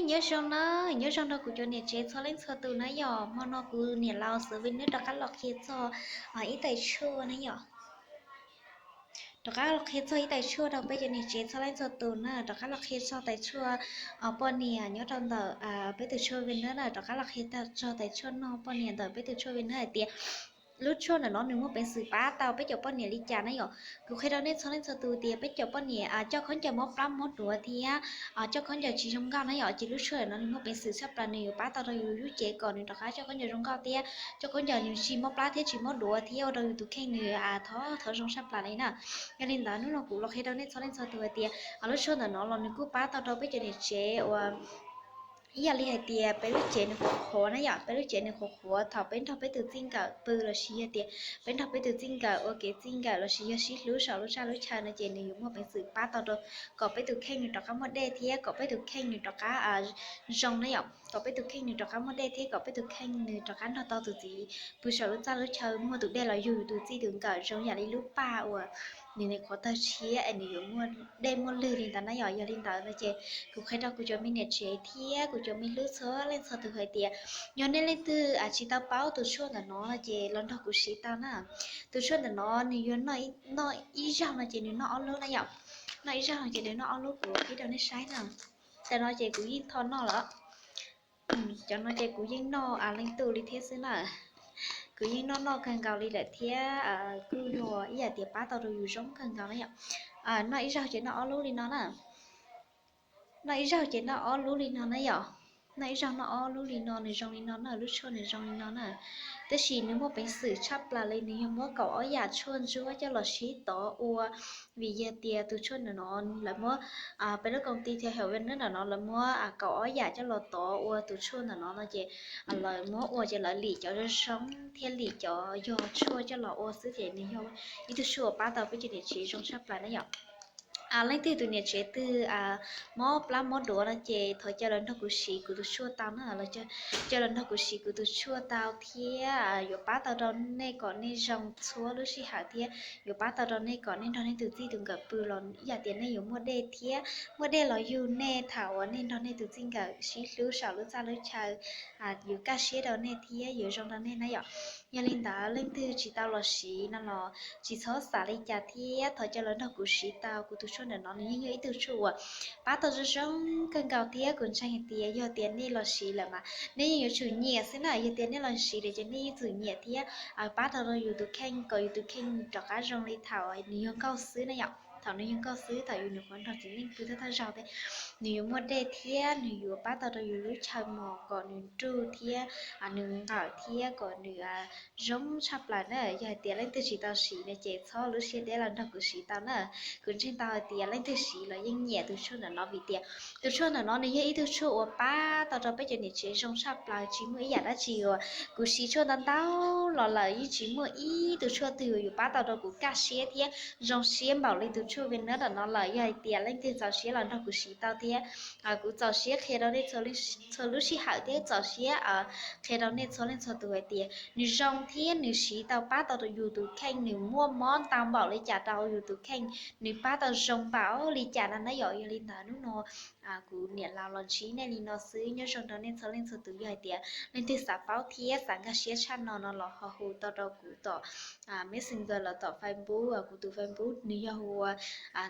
Nyob zoo na, nyob zoo rau kuv cov niam tsev txhua leej txhua tus na yom. Hmo no kuv niam laus Xeev Vij Nab rov qab los qhia txog ib tais tshuaj na yom. Rov qab los qhia txog ib tais tshuaj rau peb cov niam tsev txhua leej txhua tus na, rov qab los qhia txog tais tshuaj poj niam nyob rau ntawm peb tus tshuaj Vij Nab na, rov qab los qhia txog tais tshuaj noj poj niam ntawm peb tus tshuaj Vij Nab hais tias lub tshuaj ntawm no nws muaj peev xwm pab tau peb cov poj niam li cas na yom. Kuv qhia rau nej txhua leej txhua tus tias peb cov poj niam coj khaub ncaws mob plab mob duav thiab coj khaub ncaws tsis zoo nkauj na yom, ces lub tshuaj ntawm no nws muaj peev xwm tshaj plaws, nws yuav pab tau rau yus lub cev kom nws rov qab coj khaub ncaws zoo nkauj thiab coj khaub ncaws nws tsis mob plab thiab tsis mob duav thiab ua rau yus tus kheej nws thov thov zoo tshaj plaws li na. Yog li ntawd hnub no kuv los qhia rau nej txhua leej txhua tus hais tias lub tshuaj ntawm no los nws kuj pab tau rau peb cov niam tsev uas ib yam li hais tias peb lub cev nws qhuav qhuav na yom, peb lub cev nws qhuav qhuav thaum peb nrog peb tus txij nkawm pw lossis yog tias peb nrog peb tus txij nkawm ua kev txij nkawm lossis yog sib hlub saum lub txaj lub chaw no ces nws yuav muaj peev xwm pab tau rau kom peb tus kheej nws rov qab muaj dej thiab kom peb tus kheej nws rov qab zoo na yom, kom peb tus kheej nws rov qab muaj dej thiab kom peb tus kheej nws rov qab nrog tau tus txiv pw saum lub txaj lub chaw muaj tus dej los yug tus txij tus nkawm zoo yam li lub paj uas nws nws qhuav tawg tshiab es nws yuav muaj dej muaj lwg li ntawd na yom. Yog li ntawd no ces kuv qhia rau kuv cov me niam tsev thiab kuv cov me hlub txhua leej txhua tus hais tias yog nej leej twg tsis tau paub tus tshuaj ntawm no no ces los nrog kuv siv tau na. Tus tshuaj ntawm no nws yuav noj ib zaug no ces nws noj ob lub na yom. Noj ib zaug no ces nws noj ob lub, kuv qhib rau nej saib na. Tam no ces kuv yeej tho noj lawm. Cov no ces kuv yeej noj leej twg li thiab xwb na. Kuv yeej noj noj kawg nkaus li lawm thiab kuj yog ib yam tias pab tau rau yus zoo kawg nkaus na yom. Noj ib zaug ces noj ob lub li no na. Noj ib zaug ces noj ob lub li no na yom. Noj ib zaug noj ob lub li no, nws zoo li no na, lub tshuaj nws zoo li no na. Tab sis nws muaj peev xwm tshaj plaws li, nws yog muab kaum ob yam tshuaj ntsuab coj los sib tov ua. Vim yog tias tus tshuaj ntawm no lawv muab, peb lub koom ti thiab hauv Vij Nab ntawm no lawv muab kaum ob yam coj los tov ua tus tshuaj ntawm no no ces lawv muab ua ces lawv lim cov zoo zoo thiab lim cov yog tshuaj coj los ua xwb ces nws yog ib tug tshuaj uas pab tau peb cov niam tsev zoo tshaj plaws na yom. Leej twg tus niam tsev twg mob plab mob duav no ces thov caw los nrog kuv siv kuv tus tshuaj tau na, caw los nrog kuv siv kuv tus tshuaj tau thiab yuav pab tau rau nej kom nej zoo txhua lub sij hawm thiab yuav pab tau rau nej kom nej nrog nej tus txij tus nkawm pw los ib yam tias nej yuav muaj dej thiab muaj dej los yug nej thaum uas nej nrog nej tus txij nkawm sib hlub saum lub txaj lub chaw, yuav kaj siab rau nej thiab yuav zoo rau nej na yom. Yog li ntawd leej twg tsis tau los siv no los tsis txhob xav li cas thiab thov caw los nrog kuv siv tau kuv tus tshuaj ntawm no, nws yeej yog ib tug tshuaj uas pab tau zoo zoo kawg nkaus thiab kuv ntseeg hais tias yog tias nej los siv lawm mas nej yeej yuav tsum nyiam xwb na. Yog tias nej los siv lawm ces nej yeej tsum nyiam thiab pab tau rau yus tus kheej kom yus tus kheej rov qab zoo li thaum nws yog nkauj xwb na yom. Thaum nws yog nkauj xwb, thaum yus nws qhuav nrog txiv neej pw thawj thawj zaug thiab nws yuav muaj dej thiab nws yuav pab tau rau yus lub chaw mos kom nws nruj thiab nws nqawm thiab kom nws zoo tshaj plaws na. Yog hais tias leej twg tsis tau siv no ces txhob lub siab deb los nrog kuv siv tau na. Kuv ntseeg tau hais tias leej twg siv los yeej nyiam tus tshuaj ntawm no vim tias tus tshuaj ntawm no nws yog ib tug tshuaj uas pab tau rau peb cov niam tsev zoo tshaj plaws, tsis muaj ib yam dab tsi uas kuv siv tshuaj ntau ntau los lawm yeej tsis muaj ib tug tshuaj twg uas yuav pab tau rau kuv kaj siab thiab zoo siab npaum li tus tshuaj Vij Nab ntawm no lawm. Yog hais tias leej twg txaus siab los nrog kuv siv tau thiab kuv txaus siab qhia rau nej txhua lub sij hawm thiab txaus siab qhia rau nej txhua leej txhua tus hais tias nws zoo thiab nws siv tau pab tau rau yus tus kheej, nws muaj mob ntau npaum li cas rau yus tus kheej, nws pab tau zoo npaum li cas no na yom. Yog li ntawd hnub no kuv niam laus los ntsib nej li no xwb, nyob zoo rau nej txhua leej txhua tus. Yog hais tias leej twg xav paub thiab xav nkag siab tshaj no no los ho hu tau rau kuv tom Messenger los tom Facebook, kuv tus Facebook nws yog hu ua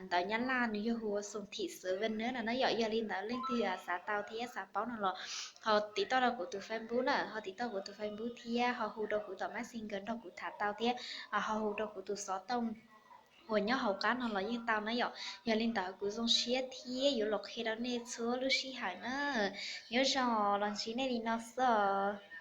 ntawv Nyab Laj nws yog hu ua Xoom Thim Xwv Vaj Nab no na yom. Yog li ntawd leej twg xav tau thiab xav paub no los ho tiv toj rau kuv tus Facebook na, ho tiv toj kuv tus Facebook thiab ho hu rau kuv tom Messenger nrog kuv tham tau thiab ho hu rau kuv tus xov tooj uas nyob hauv qab no los yeej tau na yom. Yog li ntawd kuv zoo siab thiab yuav los qhia rau nej txhua lub sij hawm na. Nyob zoo, los ntsib nej li no xwb os.